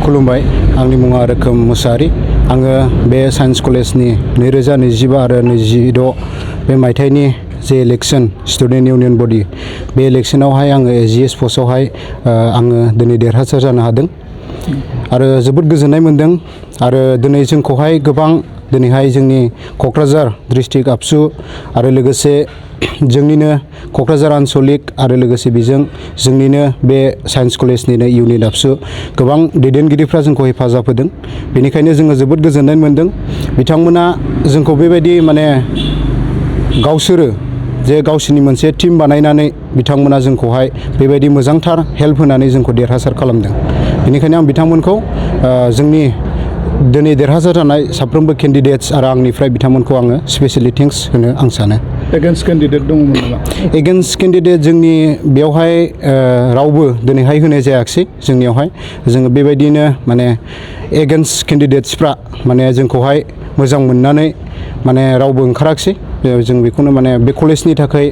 खुलुमबाय आंनि मुङा रोखोम मुसाहारि आङो बे साइन्स कलेजनि 2025 आरो 26 बे मायथाइनि जे इलेक्शन स्टुडेन्ट इउनियन बडी बे इलेक्शनावहाय आङो एजिएस पस्टआवहाय आङो दिनै देरहासार जानो हादों आरो जोबोद गोजोननाय मोनदों आरो दिनै जोंखौहाय गोबां दिनैहाय जोंनि क'क्राझार डिस्ट्रिक्ट आबसु आरो लोगोसे जोंनिनो क'क्राझार आनसलिक आरो लोगोसे बेजों जोंनिनो बे साइन्स कलेजनिनो इउनिट आबसु गोबां दैदेनगिरिफ्रा जोंखौ हेफाजाब होदों बेनिखायनो जोङो जोबोद गोजोननाय मोनदों बिथांमोना जोंखौ बेबायदि माने गावसोरो जे गावसिनि मोनसे टीम बानायनानै बिथांमोना जोंखौहाय बेबायदि मोजांथार हेल्प होनानै जोंखौ देरहासार खालामदों बेनिखायनो आं बिथांमोनखौ जोंनि दिनै देरहासार जानाय साफ्रोमबो केन्डिडेट्स आरो आंनिफ्राय बिथांमोनखौ आङो स्पेसियेलि थेंक्स होनो आं सानो एगेन्स्ट केन्डिडेट दङमोन नामा एगेन्स्ट केन्डिडेट जोंनि बेयावहाय रावबो दिनैहाय होनाय जायाखिसै जोंनियावहाय जोङो बेबायदिनो माने एगेन्स्ट केन्डिडेट्सफ्रा माने जोंखौहाय मोजां मोननानै माने रावबो ओंखाराखिसै जों बेखौनो माने बे कलेजनि थाखाय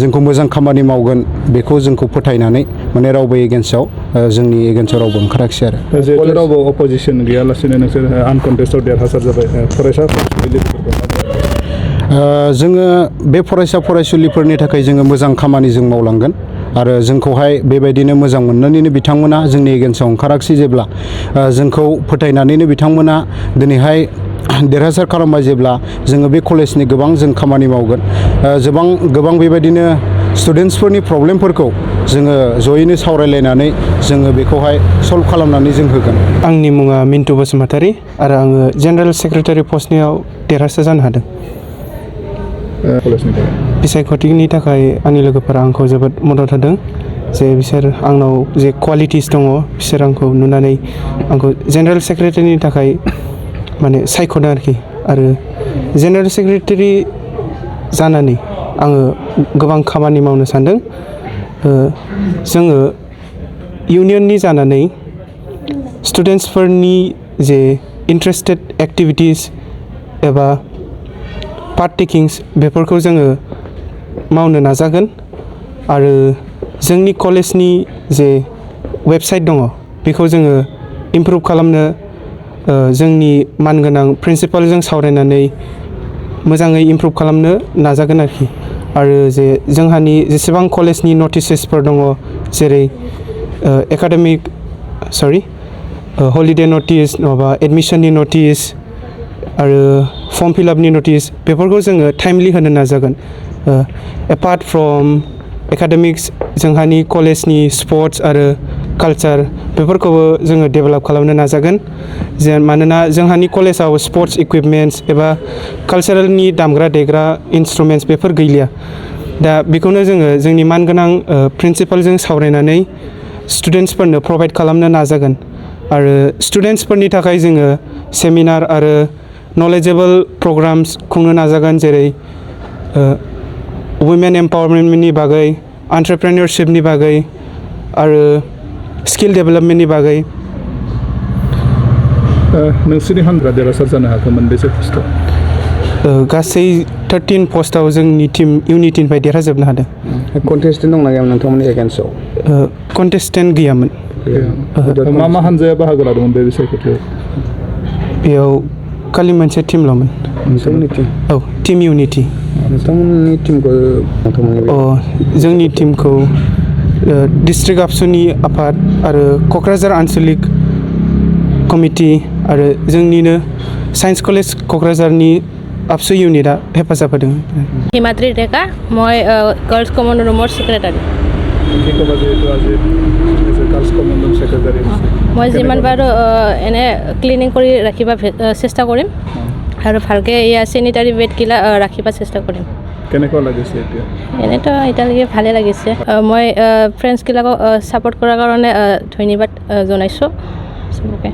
जोंखौ मोजां खामानि मावगोन बेखौ जोंखौ फोथायनानै माने रावबो एगेन्स्टआव जोंनि एगेन्स्टआव रावबो ओंखाराखिसै आरो जेहेतु रावबो अपोजिसन गैयालासेनो नोंसोर आनकन्टेस्टेड देरहासार जाबाय फरायसा जोङो बे फरायसा फरायसुलिफोरनि थाखाय जोङो मोजां खामानि जों मावलांगोन आरो जोंखौहाय बेबायदिनो मोजां मोननानैनो बिथांमोना जोंनि एगेन्स्टआव ओंखाराखिसै जेब्ला जोंखौ फोथायनानैनो बिथांमोना दिनैहाय देरहासार खालामबाय जेब्ला जोङो बे कलेजनि गोबां जों खामानि मावगोन गोबां बेबायदिनो स्टुडेन्टसफोरनि प्रब्लेमफोरखौ जोङो जयैनो सावरायलायनानै जोङो बेखौहाय सल्भ खालामनानै जों होगोन आंनि मुङा मिन्टु बसुमतारी आरो आङो जेनेरेल सेक्रेटारि पस्टनियाव देरहासार जानो हादों बिसायख'थिनि थाखाय आंनि लोगोफोरा आंखौ जोबोद मदद होदों जे बिसोर आंनाव जे क्वालिटिस दङ बिसोर आंखौ नुनानै आंखौ जेनेरेल सेक्रेटारिनि थाखाय माने सायख'दों आरोखि आरो जेनेरेल सेक्रेटारि जानानै आङो गोबां खामानि मावनो सानदों जोङो इउनियननि जानानै स्टुडेन्टसफोरनि जे इन्टारेस्टेड एक्टिभिटिस एबा पार्ट टेकिंस बेफोरखौ जोङो मावनो नाजागोन आरो जोंनि कलेजनि जे वेबसाइट दङ बेखौ जोङो इमप्रुभ खालामनो जोंनि मानगोनां प्रिन्सिपालजों सावरायनानै मोजाङै इमप्रुभ खालामनो नाजागोन आरोखि आरो जे जोंहानि जेसेबां कलेजनि नटिसेसफोर दङ जेरै हलिडे नटिस नङाबा एडमिसननि नटिस आरो फर्म फिलआपनि नटिस बेफोरखौ जोङो टाइमलि होनो नाजागोन एपार्ट फ्रम एकाडेमिक्स जोंहानि कलेजनि स्पर्ट्स आरो कालचार बेफोरखौबो जोङो डेभेलप खालामनो नाजागोन मानोना जोंहानि कलेजाव स्पर्ट्स इकुइपमेन्ट्स एबा कालचारेलनि दामग्रा देग्रा इन्सट्रुमेन्ट्स बेफोर गैलिया दा बेखौनो जोङो जोंनि मानगोनां प्रिन्सिपालजों सावरायनानै स्टुडेन्टसफोरनो प्रभाइड खालामनो नाजागोन आरो स्टुडेन्टसफोरनि थाखाय जोङो सेमिनार आरो नलेजेबल प्रग्राम्स खुंनो नाजागोन जेरै वुमेन एम्पावारमेन्टनि बागै एन्टारप्रेनियरशिपनि बागै आरो स्किल डेभेलपमेन्टनि बागै नोंसोरनि हान्जाया देरहासार जानो हाखोमोन बेसे पस्टआव गासै 13 पस्टआव जोंनि टीम इउनिटिनिफ्राय देरहाजोबनो हादों कन्टेस्टेन्ट दंना गैयामोन नोंथांमोननि एगेन्स्टआव कन्टेस्टेन्ट गैयामोन मा हान्जाया बाहागो लादोंमोन बे बिसायख'थियाव बेयाव खालि मोनसे टीमल'मोन औ टीम इउनिटि नोंथांमोननि टीमखौ जोंनि टीमखौ डिस्ट्रिक्ट आबसुनि आफाद आरो क'क्राझार आनसलिक कमिटि आरो जोंनिनो साइन्स कलेज क'क्राझारनि आबसु इउनिटआ हेफाजाब होदों हिमाद्रि डेका मैं गार्ल्स कमन रूमर सेक्रेटारि मैं जिमान पारो एने क्लिनिंग कर राखिबा चेष्टा करिम और भालके या सेनिटारी बेड किला राखिबा चेष्टा करिम केनेকুৱা লাগিছে এতিয়া এনেতো এতিয়ালৈকে ভালে লাগিছে মই ফ্ৰেণ্ডছ কিলাকক সাপোৰ্ট কৰাৰ কাৰণে ধন্যবাদ জনাইছোঁ সবকে